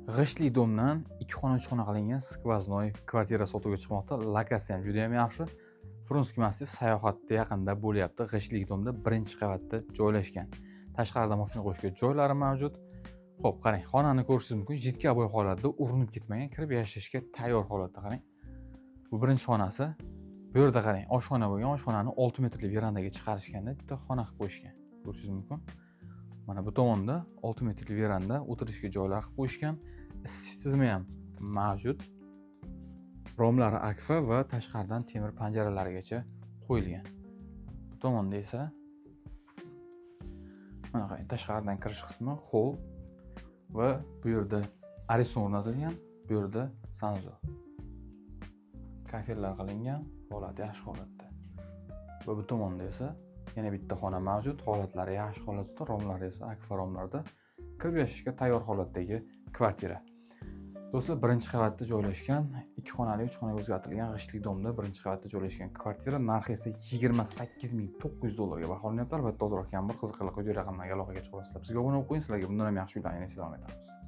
G'ishtli дом dan ikki xona, uch xona qilingan сквозной kvartira sotuvga chiqmoqda. Lokatsiya ham juda ham yaxshi. Frunzenskiy massiv sayohatda yaqinda bo'lyapti. G'ishtli дом da birinchi qavatda joylashgan. Tashqarida mashina qo'yishga joylari mavjud. Xo'p, qarang, xonani ko'rishingiz mumkin. Жидкий обой holatida, urinib ketmagan, kirib yashashga tayyor holatda, qarang. Bu birinchi xonasi. Bu yerda qarang, oshxona bo'lgan. Oshxonani 6 metrli verandaga chiqarishganda bitta xona qilib qo'yishgan. Ko'rishingiz mumkin. Mana bu tomonda 6 metrli veranda, o'tirishga joylar qilib qo'yishgan. Isitish tizimi ham mavjud. Romlari akfa va tashqaridan temir panjaralarigacha qo'yilgan. Bu tomonda esa mana qarang, tashqaridan kirish qismi холл va bu yerda Ariston o'rnatilgan, bu yerda санузел. Kafellar qilingan, holati yaxshi holatda. Va bu tomonda esa yana bitta xona mavjud, holatlari yaxshi holatda, romlari esa akfa romlarda, kirib yashashga tayyor holatdagi kvartira. Do'stlar, birinchi qavatda joylashgan, ikki xonali, uch xonaga o'zgartirilgan g'ishtli дом da birinchi qavatda joylashgan kvartira narxi esa 28 900 dollarga baholanyapti. Albatta, ozroq kam bir qiziqarli video raqamlarga aloqaga chiqasizlar. Bizga obuna bo'lib qo'ying, sizlarga bundan ham yaxshi uylarni davom etamiz.